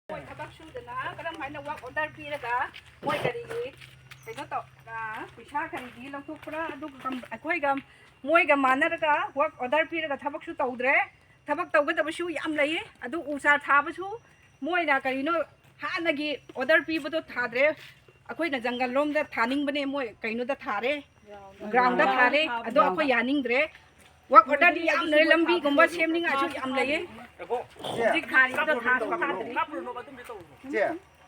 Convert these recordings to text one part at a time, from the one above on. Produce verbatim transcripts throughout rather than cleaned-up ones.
ꯃꯣꯏ ꯊꯕꯛ ꯁꯨꯗꯅ ꯀꯔꯝ ꯍꯥꯏꯅ ꯋꯥꯔꯛ ꯑꯣꯔꯗꯔ ꯄꯤꯔꯒ ꯃꯣꯏ ꯀꯔꯤꯒꯤ ꯀꯩꯅꯣ ꯇꯧ, ꯑ, ꯄꯩꯁꯥ ꯀꯔꯤꯒꯤ ꯂꯧꯊꯣꯛꯄ꯭ꯔꯥ? ꯑꯗꯨꯒ ꯀꯝ-, ꯑꯩꯈꯣꯏꯒ ꯃꯣꯏꯒ ꯃꯥꯟꯅꯔꯒ ꯋꯥꯔꯛ ꯑꯣꯔꯗꯔ ꯄꯤꯔꯒ ꯊꯕꯛꯁꯨ ꯇꯧꯗ꯭ꯔꯦ꯫ ꯊꯕꯛ ꯇꯧꯒꯗꯕꯁꯨ ꯌꯥꯝ ꯂꯩꯌꯦ꯫ ꯑꯗꯨ ꯎ ꯆꯥꯔ ꯊꯥꯕꯁꯨ ꯃꯣꯏꯅ ꯀꯔꯤꯅꯣ ꯍꯥꯟꯅꯒꯤ ꯑꯣꯔꯗꯔ ꯄꯤꯕꯗꯣ ꯊꯥꯗ꯭ꯔꯦ꯫ ꯑꯩꯈꯣꯏꯅ ꯖꯪꯒꯜ ꯂꯣꯝꯗ ꯊꯥꯅꯤꯡꯕꯅꯦ, ꯃꯣꯏ ꯀꯩꯅꯣꯗ ꯊꯥꯔꯦ, ꯒ꯭ꯔꯥꯎꯟꯗ ꯊꯥꯔꯦ꯫ ꯑꯗꯣ ꯑꯩꯈꯣꯏ ꯌꯥꯅꯤꯡꯗ꯭ꯔꯦ꯫ ꯋꯥꯔꯛ ꯑꯣꯔꯗꯔꯗꯤ ꯌꯥꯝ ꯂꯩꯔꯦ, ꯂꯝꯕꯤꯒꯨꯝꯕ ꯁꯦꯝꯅꯤꯡꯉꯥꯏꯁꯨ ꯌꯥꯝ ꯂꯩꯌꯦ꯫ ꯍꯧꯖꯤꯛ ꯊꯥꯔꯤꯕꯗꯣ ꯊꯥꯁꯨ ꯊꯥꯗ꯭ꯔꯤ꯫ ꯆꯦ,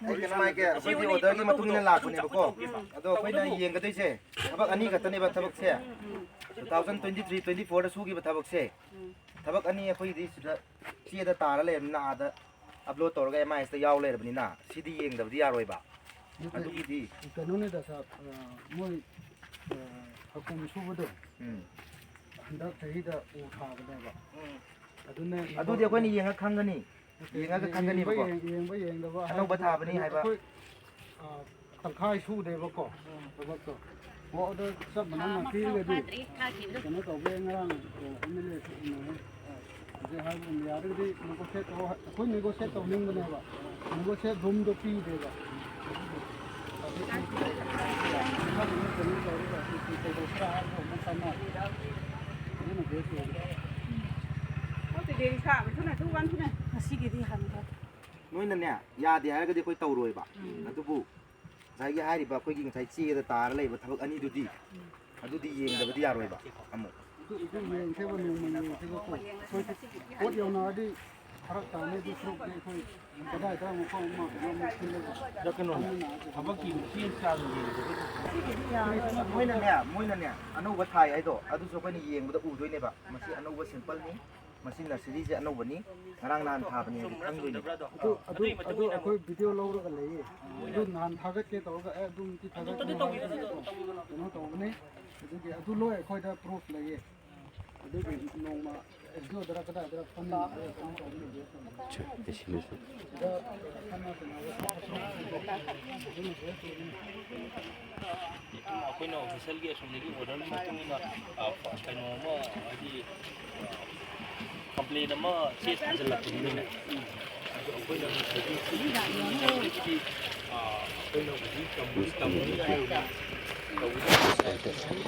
ꯑꯩ ꯀꯩꯅꯣ ꯍꯥꯏꯒꯦ, ꯑꯩꯈꯣꯏꯒꯤ ꯑꯣꯔꯗꯔꯒꯤ ꯃꯇꯨꯡ ꯏꯟꯅ ꯂꯥꯛꯄꯅꯦꯕꯀꯣ꯫ ꯑꯗꯣ ꯑꯩꯈꯣꯏꯅ ꯌꯦꯡꯒꯗꯣꯏꯁꯦ ꯊꯕꯛ ꯑꯅꯤ ꯈꯛꯇꯅꯦꯕ ꯊꯕꯛꯁꯦ꯫ Two thousand twenty three twenty ꯐꯣꯔꯗ ꯁꯨꯈꯤꯕ ꯊꯕꯛꯁꯦ꯫ ꯊꯕꯛ ꯑꯅꯤ ꯑꯩꯈꯣꯏꯒꯤꯗꯤ ꯁꯤꯗ ꯆꯦꯗ ꯇꯥꯔ ꯂꯩꯔꯕꯅꯤꯅ, ꯑꯥꯗ ꯑꯞꯂꯣꯗ ꯇꯧꯔꯒ ꯑꯦꯝ ꯑꯥꯏ ꯑꯦꯁꯇ ꯌꯥꯎ ꯂꯩꯔꯕꯅꯤꯅ, ꯁꯤꯗꯤ ꯌꯦꯡꯗꯕꯗꯤ ꯌꯥꯔꯣꯏꯕ꯫ ꯑꯗꯨꯒꯤꯗꯤ ꯀꯩꯅꯣꯅꯤꯗ ꯁꯥꯔ, ꯑ, ꯃꯣꯏ, ꯑ, ꯍꯀꯨꯝ ꯁꯨꯕꯗꯣ ꯎꯝ꯫ ꯍꯟꯗꯛ ꯆꯍꯤꯗ ꯎ ꯊꯥꯕꯅꯦꯕ꯫ ꯎꯝ꯫ ꯑꯗꯨꯅ ꯑꯗꯨꯗꯤ ꯑꯩꯈꯣꯏꯅ ꯌꯦꯡꯉ ꯈꯪꯒꯅꯤ꯫ ꯌꯦꯡꯉꯒ ꯈꯪꯒꯅꯤꯕꯀꯣ꯫ ꯌꯦꯡꯕ ꯌꯦꯡꯗꯕ ꯑꯅꯧꯕ ꯍꯥꯏꯕꯗꯤ ꯊꯥꯕꯅꯤ ꯍꯥꯏꯕ꯫ ꯑꯩꯈꯣꯏ, ꯑ, ꯇꯪꯈꯥꯏ ꯁꯨꯗꯦꯕꯀꯣ ꯊꯕꯛꯇꯣ꯫ ꯑꯣ, ꯑꯗꯣ ꯆꯞ ꯃꯥꯟꯅꯅ ꯄꯤꯔꯒꯗꯤ ꯀꯩꯅꯣ ꯇꯧꯕ ꯉꯔꯥꯡ, ꯑ, ꯑꯦꯝ ꯑꯦꯜ ꯑꯦ ꯎꯅꯔꯦ꯫ ꯍꯧꯖꯤꯛ ꯍꯥꯏꯕ ꯌꯥꯔꯒꯗꯤ ꯅꯦꯒꯣꯁꯤꯌꯦꯠ ꯇꯧ-, ꯑꯩꯈꯣꯏ ꯅꯦꯒꯣꯁꯤꯌꯦꯠ ꯇꯧꯅꯤꯡꯕꯅꯦꯕ꯫ ꯅꯦꯒꯣꯁꯤꯌꯦꯠ ꯔꯨꯝꯗꯣ ꯄꯤꯗꯦꯕ꯫ ꯀꯩꯅꯣ ꯇꯧꯔꯒ ꯀꯩꯗꯧꯁꯤꯔꯥ ꯍꯥꯏꯕꯗꯣ ꯑꯃꯨꯛ ꯈꯟꯅ꯫ ꯑꯗꯨꯅ ꯕꯦꯁ ꯑꯣꯏꯔꯦ꯫ ꯉꯁꯤꯒꯤꯗꯤ ꯍꯟꯈ꯭ꯔꯦ꯫ ꯅꯣꯏꯅꯅꯦ, ꯌꯥꯗꯦ ꯍꯥꯏꯔꯒꯗꯤ ꯑꯩꯈꯣꯏ ꯇꯧꯔꯣꯏꯕ꯫ ꯎꯝ꯫ ꯑꯗꯨꯕꯨ ꯉꯁꯥꯏꯒꯤ ꯍꯥꯏꯔꯤꯕ ꯑꯩꯈꯣꯏꯒꯤ ꯉꯁꯥꯏ ꯆꯦꯗ ꯇꯥꯔ ꯂꯩꯕ ꯊꯕꯛ ꯑꯅꯤꯗꯨꯗꯤ, ꯑꯗꯨꯗꯤ ꯌꯦꯡꯗꯕꯗꯤ ꯌꯥꯔꯣꯏꯕ ꯑꯃꯨꯛ꯫ ꯑꯗꯨ, ꯑꯗꯨ ꯌꯦꯡꯁꯦꯕ, ꯅꯣꯡꯃ ꯌꯦꯡꯁꯦꯕꯀꯣ꯫ ꯑꯩꯈꯣꯏ ꯄꯣꯠ ꯌꯧꯅꯔꯗꯤ ꯐꯔꯛ ꯇꯥꯅꯤ, ꯑꯗꯨ ꯁꯔꯨꯛꯇꯤ ꯑꯩꯈꯣꯏ ꯀꯗꯥꯏꯗ ꯃꯐꯝ ꯑꯃ ꯀꯩꯅꯣ ꯑꯃ ꯁꯤꯜꯂꯒ ꯀꯩꯅꯣ, ꯊꯕꯛꯀꯤ ꯆꯦ ꯆꯥꯡ ꯌꯦꯡꯕꯗ ꯃꯣꯏꯅꯅꯦ, ꯃꯣꯏꯅꯅꯦ ꯑꯅꯧꯕ ꯊꯥꯏ ꯍꯥꯏꯗꯣ, ꯑꯗꯨꯁꯨ ꯑꯩꯈꯣꯏꯅ ꯌꯦꯡꯕꯗ ꯎꯗꯣꯏꯅꯦꯕ꯫ ꯃꯁꯤ ꯑꯅꯧꯕ ꯁꯦꯝꯄꯜꯅꯤ, ꯃꯁꯤ ꯅꯁꯔꯤꯁꯦ ꯑꯅꯧꯕꯅꯤ, ꯉꯔꯥꯡ ꯅꯍꯥꯟ ꯊꯥꯕꯅꯤ ꯍꯥꯏꯗꯤ ꯈꯪꯗꯣꯏꯅꯦꯕ꯫ ꯑꯗꯨ, ꯑꯗꯨ, ꯑꯗꯨ ꯑꯩꯈꯣꯏ ꯚꯤꯗꯤꯑꯣ ꯂꯧꯔꯒ ꯂꯩꯌꯦ꯫ ꯑꯗꯨ ꯅꯍꯥꯟ ꯊꯥꯒꯠꯀꯦ ꯇꯧꯔꯒ, ꯑꯦ, ꯑꯗꯨꯝꯗꯤ ꯊꯥꯒꯠꯀꯦ ꯍꯥꯏꯔꯒ ꯀꯩꯅꯣ ꯇꯧꯕꯅꯦ꯫ ꯑꯗꯨꯒꯤ ꯑꯗꯨ ꯂꯣꯏ ꯑꯩꯈꯣꯏꯗ ꯄ꯭ꯔꯨꯐ ꯂꯩꯌꯦ꯫ ꯑꯗꯨꯒꯤ ꯅꯣꯡꯃ ꯑꯦꯁ ꯗꯤ ꯑꯣꯗꯔ ꯀꯗꯥꯏꯗꯔ ꯐꯝꯃꯤꯟꯅꯔꯒ ꯀꯩꯅꯣ ꯇꯧꯕꯅꯦ꯫ ꯁꯤꯗ ꯈꯟꯅ ꯆꯩꯅꯕ ꯁꯥꯕ ꯁꯔꯨꯛꯄꯨꯗꯤꯀꯣ꯫ ꯑꯗꯨꯅ ꯕꯦꯁ ꯑꯣꯏꯒꯅꯤ꯫ ꯑꯩꯈꯣꯏꯅ ꯑꯣꯐꯤꯁꯤꯌꯦꯜꯒꯤ ꯑꯁꯣꯝꯗꯒꯤ ꯑꯣꯔꯗꯔꯒꯤ ꯃꯇꯨꯡ ꯏꯟꯅ, ꯑ, ꯀꯩꯅꯣ ꯑꯃ, ꯍꯥꯏꯗꯤ, ꯑ, ꯀꯝꯄ꯭ꯂꯦꯟ ꯑꯃ ꯆꯦ ꯊꯥꯖꯤꯜꯂꯛꯄꯅꯤꯅꯅꯦ, ꯑ, ꯑꯩꯈꯣꯏꯅ ꯉꯁꯥꯏꯒꯤ ꯁꯤꯒꯤ ꯑꯩꯈꯣꯏꯅ ꯍꯧꯖꯤꯛ ꯇꯝꯕꯒꯤ ꯇꯝꯕꯒꯤ ꯍꯥꯏꯔꯤꯕ ꯇꯧꯕꯒꯤ